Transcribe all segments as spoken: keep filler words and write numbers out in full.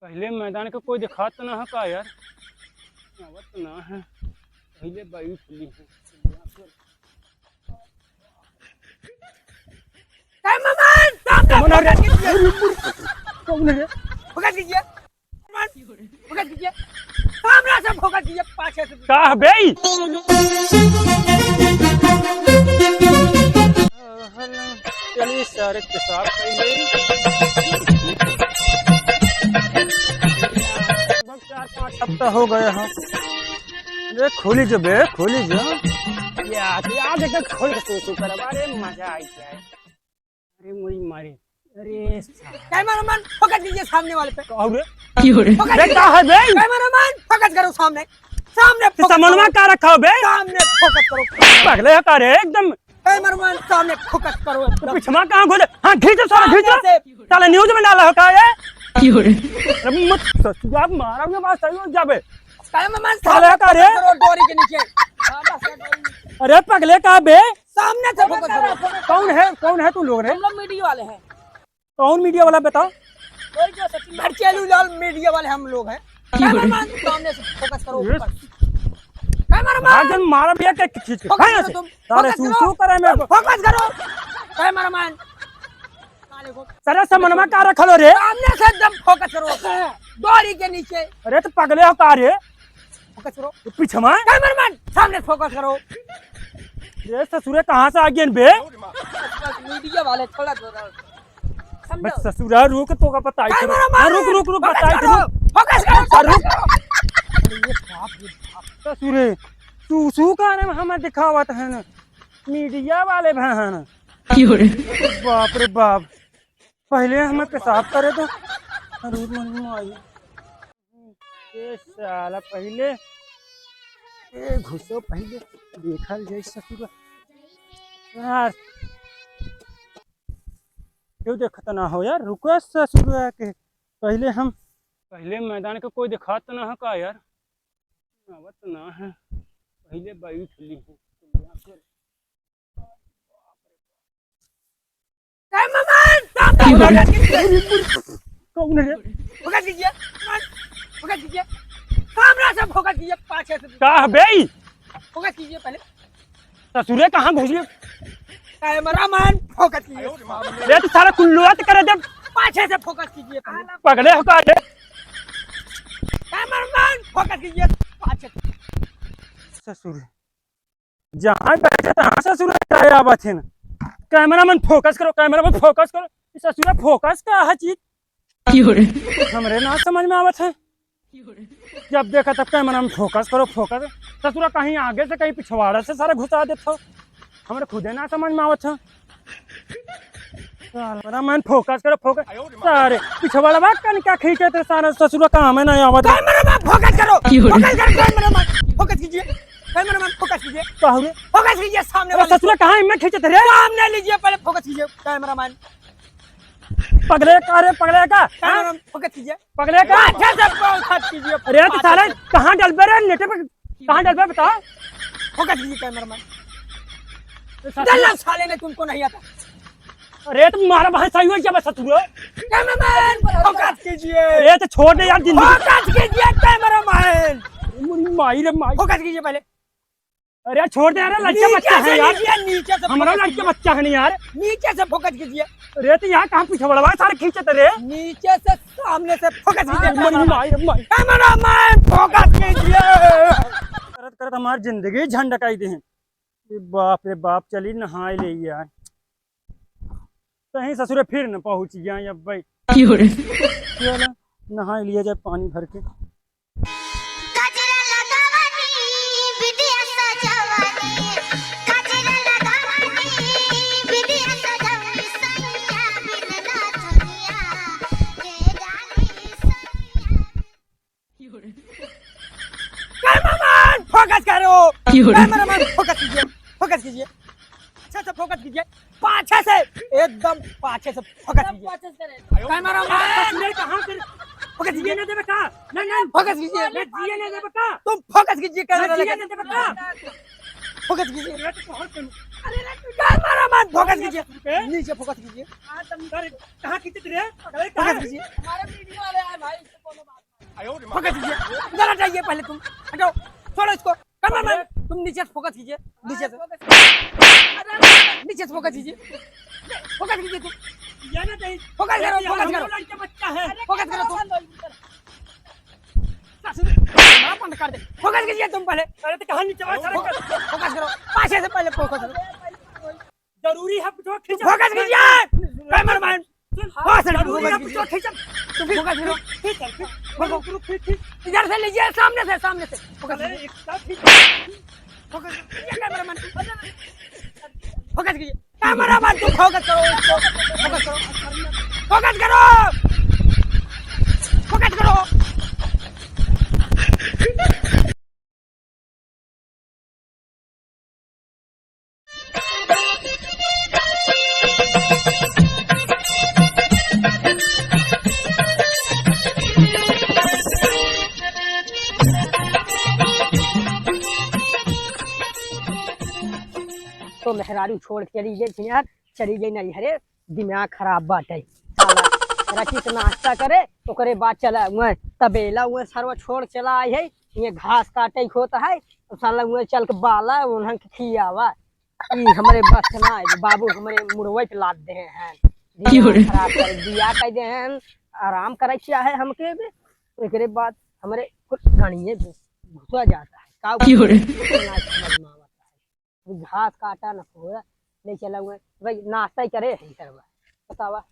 पहिले मैदान के कोई देखात ना है का यार? आवत ना है। पहिले बैठ ली है। कैमरामैन, सामने कौन है रे? फोकस कीजिए। कौन है रे? फोकस कीजिए। फोकस कीजिए। सामने से फोकस कीजिए, पाछे से। का बे? चलिए सारे पेशाब कर ले। लगभग चार पाँच हफ्ता हो गया है। अरे खोली जो बे, खोली जो। यार, यार, एकदम खोल के सु-, सु-, करब। अरे मजा आई जाए। अरे मोरी मारी। अरे साला। कैमरामैन, फोकस कीजिए सामने वाले पे। का हो रे? क्यों रे? फोकस बे, कीजिए। का है बे? कैमरामैन, फोकस करो सामने। सामने तो फोकस समनमा करो। का रखा हो बे? सामने फोकस करो। पगले हो का रे? एकदम। कैमरामैन, सामने फोकस करो। तो पिछवा कहाँ घुसे? हाँ, खींचो साला, सामने खींचो। से। साला न्यूज में डाला हो का ये? क्यों रे? अरे मत ससुरा मारा, मैं बात सही हो जाबे। कैमरामैन, साले सामने का रे? फोकस करो, डोरी के नीचे। हाँ, बस, डोरी। अरे पगले का बे? सामने से फोकस करो। कौन है, कौन है तू लोग रे? हम लोग मीडिया वाले हैं। कौन मीडिया वाला बताओ? वही जो सचिन भरचेलू लाल मीडिया वाले हम लोग हैं। क्यों रे? कैमरामैन, सामने से फोकस करो ये ऊपर। कैमरामैन! भाग जन मारा भैया के खींच के। फोकस हाँ, करो ऐसे। तुम। सारे फोकस सू, करो। सू करे में। तुम फोकस करो। कैमरामैन। सारे समनमा का रखलो रे? सामने से एकदम फोकस करो। डोरी के नीचे। अरे तो पगले हो का रे? फोकस करो। तो पीछे में? कैमरामैन, सामने फोकस करो। रे ससुरे कहाँ से आ गए बे? बस, बस, मीडिया वाले थोड़ा दो राउंड। समझो? बस ससुरा रुक तो का पता ही करो। कैमरामैन, हाँ, रुक, रुक, रुक, फोकस बताई करो, करो। फोकस करो, हाँ, रुक। फोकस करो। अरे ये बाप रे बाप। ससुरे, तू सू का रे हमें दिखावत है ना? मीडिया वाले बहन। क्यों रे? बाप रे बाप। पहिले हमें पेशाब करे दो। अरे मोरी माई। ए साला पहिले, ए घुसो पहिले, देखल जाई ससुरा। यार, क्यों देखत ना हो यार, रुको ससुरा के। पहिले हम, पहिले मैदान के कोई देखात ना हो का यार? आवत ना है। पहिले बैठ ली है। कैमरामैन, सामने फोकस कीजिए। कौन है? फोकस कीजिए, फोकस कीजिए। कैमरा से फोकस कीजिए, पाछे से। का बे? फोकस कीजिए पहले। ससुरे कहाँ घुस गए? कैमरामैन, फोकस कीजिए। रे तो सारा कुल्लुआ तो करे दे। पाछे से फोकस कीजिए पहले। पगले हो का रे? कैमरामैन, फोकस कीजिए, पाछे से। ससुर। जहाँ बैठे तहाँ ससुरा जाए आवत है ना। कैमरामैन फोकस करो, कैमरामैन फोकस करो। ई ससुरा फोकस का है चीज? क्यों रे? हमरे ना समझ में आवत है। जब देखा तब कैमरामैन फोकस करो, फोकस। ससुरा कहीं आगे से कहीं पिछवाड़ा से सारा घुसा देत हो। हमरे खुदे ना समझ में आवत है। कैमरामैन फोकस करो, फोकस। सारे पिछवाड़ा बात कन क्या खींचे थे सारा ससुरा काम है ना आवत है। कैमरामैन फोकस करो, क्यों रे? फोकस करो, कैमरामैन फोकस कीजिए। कैमरामैन फोकस कीजिए। का हो रे? फोकस कीजिए सामने अरे वाले ससुरा पे। कहाँ इनमें खींचत रे? सामने लीजिए, पहले फोकस कीजिए कैमरामैन। पगले का रे, पगले का? हाँ? कैमरामैन फोकस कीजिए। पगले का? पाछे से फोकस कीजिए। अरे तो पाछे साले से। कहाँ डलबे रे? नेटे पे कहाँ डलबे बता? फोकस कीजिए कैमरामैन। तो ससुरा डलना साले ने तुमको नहीं आता। अरे तो मारा भाई सही हो क्या बस तू? कैमरामैन फोकस कीजिए। अरे तो छोड़ दे यार जिंदगी। फोकस कीजिए कैमरामैन। माई रे माई। फोकस कीजिए पहले। अरे छोड़ दे यार, लड़के नीचे बच्चे से हैं यार। नीचे, नीचे से हमारा फोकस लड़के कीजिए। बच्चा है नहीं यार। नीचे से फोकस कीजिए। अरे तो यहाँ कहाँ पीछे बड़वा सारे खींचते रे। नीचे से सामने से फोकस हाँ, कीजिए। माई, माई, माई। कैमरामैन फोकस कीजिए। करत करत हमार जिंदगी झंडकाई दे हैं। ए बाप रे बाप, चली नहाए ले यार, कहीं ससुरे फिर न पहुँच जाए अब भाई। क्यों रे? चलो, नहाए लिया जाए पानी भर के। गजरा लगावनी, बिटिया सजवनी, गजरा लगावनी, बिटिया सजवनी, सैया बिन ना दुनिया के डाली सैया। कैमरामैन, फोकस करो। क्यों रे? कैमरामैन, फोकस कीजिए, फोकस कीजिए, अच्छा से फोकस कीजिए, पाछे से, एकदम पाछे से फोकस कीजिए। कैमरामैन, कहाँ से? फोकस कीजिए। जिए ना देबे का? नहीं, नहीं। फोकस कीजिए। मैं जिए ना देबे का? तुम फोकस कीजिए, मैं कैमरा जिए लेके। ना देबे का? फोकस कीजिए। अरे तो बहुत कम। कैमरामैन, फोकस कीजिए। ए? नीचे फोकस कीजिए। अरे, कहाँ खींचत रे? अरे, फोकस कहाँ? कीजिए। हमारे वीडियो वाले आए भाई, इसको कौन फोकस कीजिए, इधर हटाइए पहले तुम, हटाओ, छोड़ो इसको, कैमरामैन, तुम नीचे से फोकस कीजिए, नीचे से, नीचे से फोकस कीजिए, फोकस कीजिए तुम, ये ना कहीं, फोकस करो, ये फोकस हम करो, लड़के बच्चा है। फोकस करो तुम। सासू रे, माँ बंद कर दे, फोकस कीजिए तुम पहले। अरे तो कहाँ नीचे वाला सारे फोकस, फोकस करो, पाछे से पहले फोकस करो। जरूरी है, जो खींचा। फोकस कीजिए, कैमरामैन। सुन, फोकस करो, जरूरी फोकस है, कीजिए। जो खींचा। तुम फोकस करो। ठीक है, ठीक। रुको, रुको, रुको, ठीक, ठीक। इधर से लीजिए, सामने से, सामने से। फोकस अरे, कीजिए। एक साथ ठीक। फोकस कीजिए, कैमरामैन। फोकस कीजिए। कैमरामैन, तुम फोकस करो, इसको। फोकस करो। फोकस करो। फोकस करो। तो मेहरारू छोड़ के चली गई थी यार, चली गई नैहरे, दिमाग खराब बाटे। साला रचित नाश्ता करे, ओकरे बाद चला उहे तबेला, उहे सरवा छोड़ चला आई है, ये घास काटे होता है, तो साला उहे चल के बाला उन्हन के खियावा। ई हमरे बस ना है, बाबू हमरे मुड़वे पे लाद दे हैं। क्यों रे? दिमाग खराब कर दिया, कह दे हैं, आराम करे क्या है हमके भी। एकरे बाद हमरे कुछ गणिये भी घुसा जाता है। का क्यों रे? ना समझ में आवता है। घास काटा न फोड़ा, ले चला हुआ। भाई नाश्ता ही करे है सरवा। बतावा।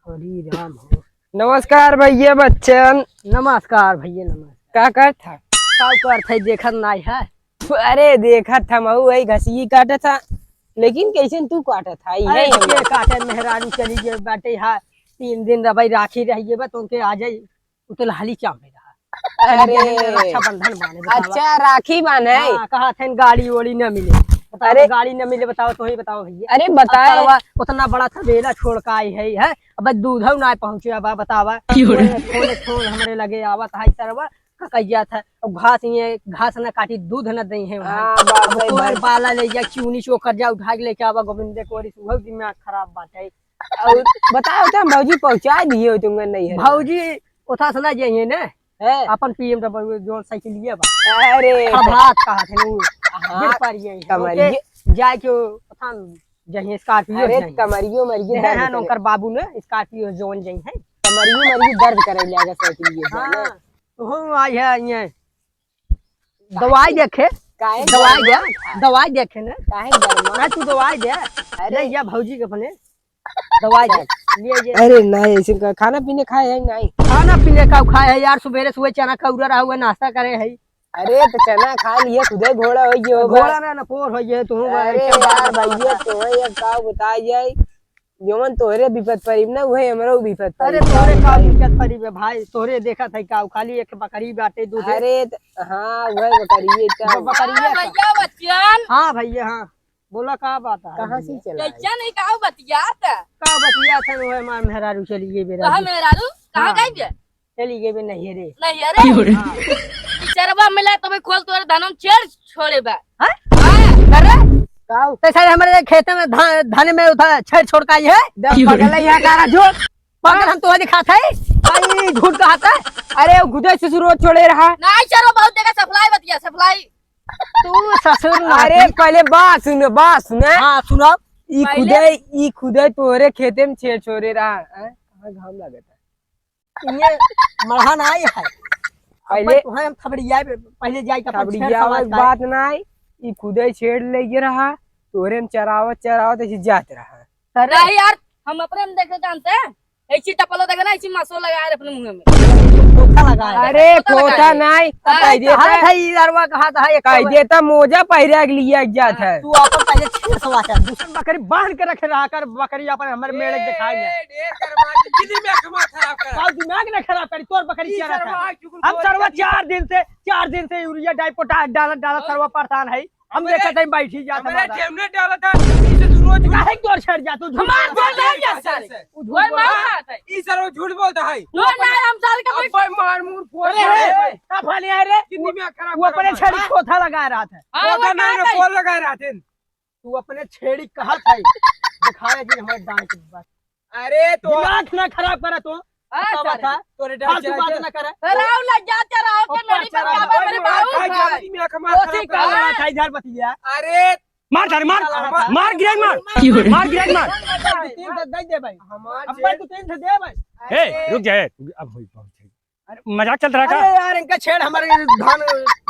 हरी राम हो। नमस्कार भैया बच्चन। नमस्कार भैया, नमस्कार। का करत था? का करत है, देखत नाई है। अरे देखत था, मऊ वही घसिये काटत था, लेकिन कैसे तू काटत था? अरे यही हम के काटे, मेहरारू चली गई बाटे हा, तीन दिन रबाई राखी रही गई बा, तो उनके आ जाई। उ तो लाली चाव में रहा। अरे। रक्षाबंधन बाने, बतावा। अच्छा, राखी बाने। हाँ, कहा थे गाड़ी ओड़ी न मिले। बताओ, अरे। गाड़ी न मिले, बताओ, तो ही बताओ भैया। अरे, बताए। अब सरवा उतना बड़ा तबेला छोड़ के आई है, है? अब दूध ना पहुँचे, अब बतावा। क्यों रे? फोन, फोन हमरे लगे आवत है सरवा, का कहिया था। अब घास ये, घास न काटी, दूध न दे है वहाँ। हाँ, बात अब सही कोई बात। बाला ले जा, चूनी चोकर जा, उठा के लेके आवा, गोविंदे कोरी सुबह दिमाग खराब बात है। और बताओ तो, भौजी पहुँचा दिए हो तुमने नहीं है? भौजी ओथा से ना जाइए ना, हैं? अपन पी एम डब्ल्यू जौन साइकिलिया बा। अरे। अब हाथ कहा थे उ। हाँ, गिर पड़ गई है। कमरिए। ओके, जाए के ओथा जइए, स्कॉर्पियो अरे, जइए। कमरियो मरिए दर्द करे। ओकर बाबू ने स्कॉर्पियो जौन जइए। कमरियो मरिए दर्द करे लगा साइकिलिया से ना। हाँ, तो हम आई है ये। दवाई देखे। काहे दवाई दे, गरमा? दवाई देखे ना। काहे गरमा? ना, तू दवाई दे। अरे। ले जा भौजी के अपने। दवाई दे, लिए जे। अरे नहीं, ऐसे का खाना पीने खाए है नहीं? खाना पीने का खाए है यार, सुबेरे सुबह चना कौरा रहा हुआ, नाश्ता करे है। अरे तो चना खा लिए, खुदे घोड़ा हो गयो होगा। घोड़ा ना, ना पोर हो गए तू। अरे यार भैया, तो ये का बताई जाए, जवन तोहरे विपत परी ना, वही हमरो विपत परी। अरे तोहरे का विपत परी बे भाई, तोहरे देखत है का, खाली एक बकरी बाटे दूध। अरे त-, हाँ, वही बकरी है, ब-, बकरी है का? भैया बच्चन। हाँ भैया, हाँ। बोला, का बात है? कहाँ से चला है? कैसा नहीं, का बतियात? का बतियात है, वो हमार मेहरारू चली गई बे कहाँ राजू। मेहरारू? कहाँ हाँ। गई बे? चली गई बे नैहरे। नैहरे? क्यों रे? हाँ। ई चरवा मिला तो भाई खोल तोरे धनम छेड़ छोड़े बा। हाँ? हाँ। अरे? का? तो सारे हमारे खेते में धा-, धन में उठा छेड़ छोड़ का ही है? दम क्यों रे? पगला यहाँ का राजू? पागल हम तो दिखात है। भाई झूठ कहत है। अरे गुदे ससुर रोज छोड़े रहा। नहीं चलो बहुत जगह सफलाई बतिया सफलाई। तू ससुर ना अरे पहले बात सुनो, बात सुने। हाँ सुनाओ। ई पहले खुदे, ई खुदे तोरे खेते में छेड़ छोड़े रहा। हैं? कहाँ घाम लागत है? ये मढ़ा ना आई है। पहले पहले हम खबड़िया पे, पहले जाए के अपन छेड़ खबड़िया सवार बात ना आई। ई खुदे छेड़ ले रहा। तोरे में चरावत चरावत ऐसे जात रहा। अरे नहीं यार, हम अपने में देखे जानते हैं। ऐसी चप्पलो देखे ना, ऐसी मसो लगा रहे अपने मुंह में। खोता लगा है। अरे खोता लगा खोता है। नहीं, अरे कह देता कहा था ये यारवा, कहा था ये कह कब देता मोजा पहिरा के लिए जात है। तू अपन पहले छेड़ सवा कर, दूसर बकरी बांध के रखे रहा कर, बकरी अपन हमर मेड़ के दिखाई में। ए, ढेर कर मार, दिल्ली में आंख मार खराब कर। का दिमाग ना खराब करी, तोर बकरी ई क्या रहता सरवा है? चुगल हम खोल सरवा के चार दिन से, चार दिन से यूरिया डाई पोटाश डालत डालत सरवा परेशान है। हम हमरे, देखत हई बैठी जात हमरे हमारा। ठेमने डालत है, इसे तू रोज काहे तोर छेड़ जा तू? हमार बोल रहे हैं सर। तू झूठ ओए बोल मार रहा है। खात है। ई सर वो झूठ बोलता है। नो ना, हम साल का अब भाई मार मुर फोड़ अरे, रहा है। का फले है रे? कितनी में खराब वो अपने कर छेड़ी रहा है। खोथा लगा रहा था। हाँ, खोथा वो नहीं क्या ना है? फोड़ लगा रहा थे। तू अपने छेड़ी कहा था? दिखाया जी हमारे दांत के बस। अरे तो दिमाग ना खराब करा तू। हाँ, बतावा सर। था। तोरे डर फालतू चला बात के। ना करे। अरे, आओ ना, जा हजार बतिया। अरे मार, सारे मार, साला मार, मार, गिरा मार, की हो रे? मार, गिरा मार। तीन सौ दे दे भाई। हमार अब भाई तू तीन सौ दे भाई। ए, अरे। रुक जा, ए, अब होई, बहुत होई। अरे। मजाक चल रहा का? अरे यार, इनका छेड़ हमारे धान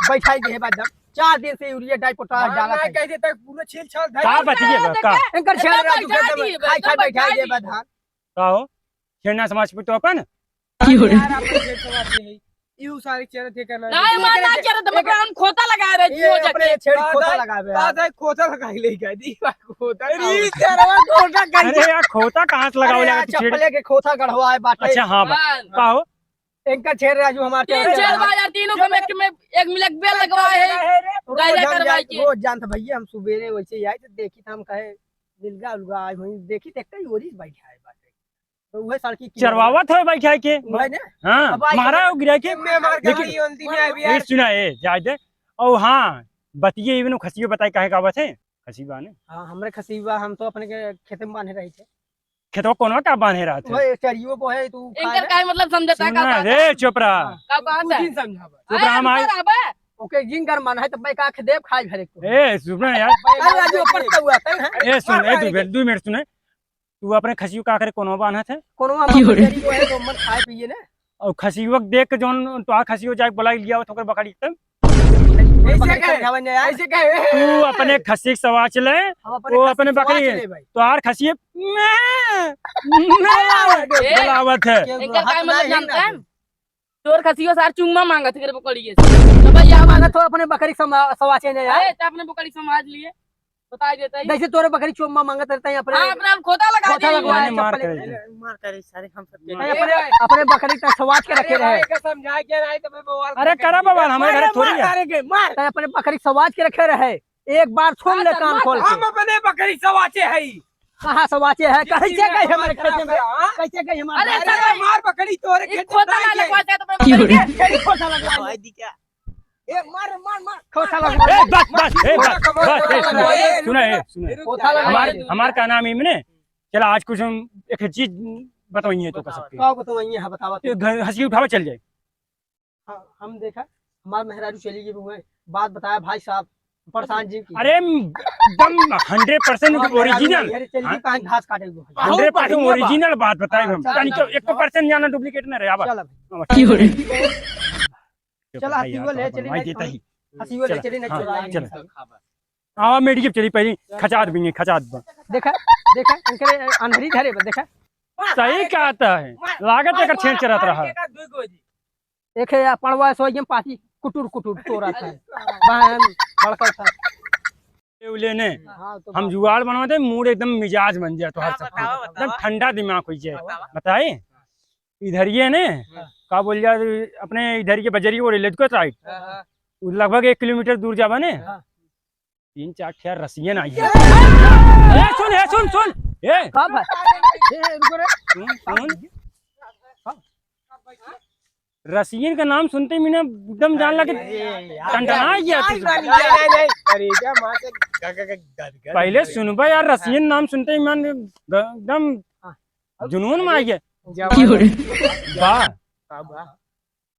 बैठाई दे है बा एकदम। चार दिन से यूरिया डाई पोटाश डाला है। कह देता पूरा छील छाल धर का बतिया बा, का? इनका छेड़ एकदम राजू बैठा एकदम दिए बा, खाई खाई एकदम बैठाई बैठा दे बा दिए। धान। का हो? छेड़ना समाज पे तो अपन? की हो रे? यार, अपन छेड़ समाज पे है। यू सारी चेहरे थे करना। ना, ये हमार ना चेहरे तो मतलब हम खोता लगा रहे, ये जियो अपने जाके। छेड़ खोता दादा, लगावे दादा, यार। खोता लगा ही ले गया, दी बा खोता अरे, का ये होता? चेहरा खोता कर अरे दिया। यार, खोता कहाँ से लगावे अरे लगा यार, तू छेड़? चप्पले के खोता गढ़वाए बाटे। अच्छा, हाँ बा। हाँ। का हो? इनका छेड़ राजू हमार तीन चेहरा छेड़ चढ़ा। बाजार तीनों को में एक में एक मिलक बेल लगवा है। रोज गायला हम करवाई जात, के। रोज जानत भैया, हम सुबेरे वैसे ही आए तो देखी त हम कहे मिलगा उलगा आए हुई, देखी त एक ही ओरिस बैठा है बाटे। तो उहे सड़की किनारे चरवावत है भाई खाए के। उहे ने? हाँ, अब आई मारा हो गिरा के। मैं मार के लेकिन आई ओन दिन में अभी ए, यार। सुना ए, जाए दे। और हाँ, बतिये इवन खसियो बताए काहे का बात है? खसी बाने? हाँ, हमरे खसी बा, हम तो अपने के खेते में बांधे रही थे। खेतवा कौनवा का बांधे रहत है? वही चरियो को है, तू इनकर खाए। काहे मतलब समझता सुना का बात रे, है? चुप रहा। हाँ। का बात तू है? जिन समझावा। चुप रहा, हम आए। अंदर आबे। ओके, जिन कर मन है तो मैं का खेदेब खाए घरे को। ए, सुन ना यार। अरे राजू, ऊपर से हुआ था, हैं? ए, सुन, ए, दू मिनट, दू मिनट सुने। तू अपने खसियो का करे कोनो बान्हत है? कोनो हम की हो रे? तेरी को है तो मन खाए पिए ना। और खसियो देख के जौन तो आ खसियो जाए बुलाई लिया तो ओकर बकरी एकदम। ऐसे बकरी कहे? समझावे नहीं यार। ऐसे कहे? तू अपने खसी के सवाच ले, हम अपने वो खसी अपने के बकरी सवाच ले भाई। तो आर खसिए मैं, मैं ए, बुलावत है। क्यों इनका हाथ काय मतलब नहीं जानता है? तोर खसियो सार चुम्मा मांगत है, बकरिए से। तो भाई, या मांगत हो अपने बकरी समा-, सवाचे ने यार। अरे, तो अपने बकरी समाज लिए, बताई देता ही। जैसे तोरे बकरी चुम्मा मांगत रहता है अपने हाँ, अपने आप खोता लगा खोता दिया। लगवा मार चप्पल करे। मार करे सारे हम सब के। नहीं, अपने, अपने बकरी का सवाज के रखे रहे। अरे, समझा के नहीं तो मैं बवाल अरे, करा बवाल, हमारे घर मार, थोड़ी मार, है। मार। तो अपने बकरी सवाज के रखे रहे। एक बार सुन ले कान खोल के। हम अपने बकरी सवाचे है। कहाँ से बाचे है? कैसे गई हमारे खेते में? हाँ? कैसे गई हमारे अरे, खेते में? अरे, मार बकरी तोरे एक खेत में खोता ना ना है। लगवा दे तो मैं की हो बकरी रे? के। तेरी खोता लगवा दे। ए, मार, मार, मार। खोता लगवा दे। ए, बस, बस, ए, बस, बस, ए, सुना, ए, सुना, ए, सुना। खोता लगवा हमार, दे। हमार का नाम इमने? चला, आज कुछ हम एक चीज बताइए तो कर सकते हैं। का बताइए? हाँ, बतावा तो। ये घर हंसी उठावा चल जाए। हाँ, हम देखा, हमार मेहरारू चली गई हुए, बात बताया भाई साहब, प्रशांत जी की। अरे, एकदम हंड्रेड परसेंट हमार मेहरारू ओरिजिनल। मेहरारू चली गई, हाँ? कहाँ घास काटे हुए। हंड्रेड परसेंट ओरिजिनल बात बताए हम। हाँ, तानी चल, तो एक परसेंट जाना डुप्लीकेट ना रहे, आवा। चल अब। आवा। की हो रे? चल, चुप रहा हंसी यार, वो ले चली, भाई नहीं देता तो ही। हंसी वो ले चल, चली, नहीं हाँ, चुराए। चल। आवा, मेडिकल चली, पहले खचात भी नहीं, खचात बा। देखा, देखा, इनके अनहरी धरे बा, देखा। सही कहता है, लागत एकर छेड़ चरत रहा। एक है या पड़वा सो एकदम पाती कुटुर कुटुर तोरा था। बहन बड़का था। ले, ले ने। हाँ, तो हम बात जुगाड़ बनवा दे, मूड एकदम मिजाज बन जाए तोहार हाँ, सबके। बताओ, एकदम बताओ। ठंडा दिमाग हो जाए। बताओ। बताए? इधर ये ने, हाँ। का बोल जाए, अपने इधर के बजरी और लेदको साइड। हाँ, हाँ। उ लगभग एक किलोमीटर दूर जाबा ने। हाँ। तीन चार ठे रसियन आई है। ए, सुन, ए, सुन, सुन। ए। का भाई? ए, रुको रे। सुन, सुन। रसियन का नाम सुनते ही मैंने एकदम जान लगे, अरे यार, टनटना गया यार, तू। नहीं, नहीं, नहीं, करेजा मार के ग-, ग-, ग-, गद, गद पहले हो गया। सुनबा यार, रसियन नाम सुनते ही मन ग-, एकदम हाँ। जुनून में आ गया। जवान की हो रे? बा। का बा?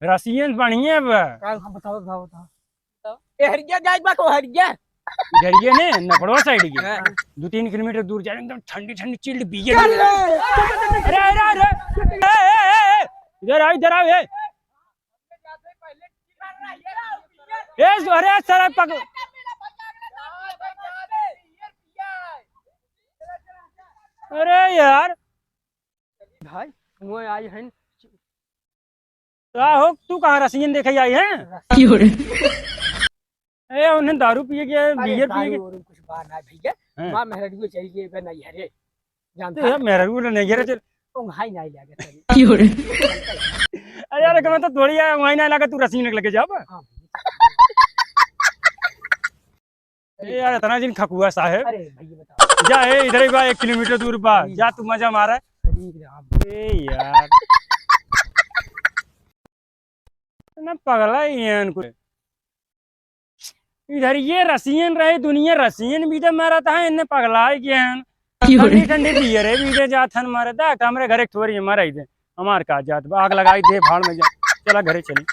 रसियन बढ़िया बा। का, हाँ, बताओ, बताओ, बताओ। ए, हरिया जाए बा को हरिया। हरिया ने, नपड़वा साइड के। हाँ। दो तीन किलोमीटर दूर जाए, एकदम ठंडी, ठंडी चिल्ड बियर। चल रे। अरे, अरे, अरे। ए, ए, ए, ए। इधर आओ, इधर आओ, ए। ए, अरे, साला पक-, अरे यार। भाई, वो आई है। का हो, तू कहाँ रसियन देखे आई है? की हो रे? ए, उन्हें दारू पिए के, अरे, बियर पिए दारू के। वारू कुछ बा ना भैया। हाँ। माँ मेहरारू चली गई बे नैहरे। जानता तो है? मेहरारू ने नैहरे चल। ओ भाई नहीं लगे तेरी। की हो रे? अरे यार, मैं तो थोड़ी है, वहीं ना लगा, तू रसियन लगे जाओ। हाँ भैया। ए यार, इतना दिन खकुआ साहेब। अरे भैया बताओ। जा, ए, इधर ही बा, एक किलोमीटर दूर बा। अरे जा, तू मजा मारा। अरे राम। ए यार। ना पगला ही है इनको। इधर ये रसियन रहे, दुनिया रसियन भी तो मारा था, इन्हें पगला ही गया है। की हो रे? ठंडी ठंडी बियर है, भी दे जात हन मारे, दा, हमरे घरे थोड़ी मारा ही दे। हमार का जात बा, आग लगाई दे, भाड़ में जा। चला घरे चली।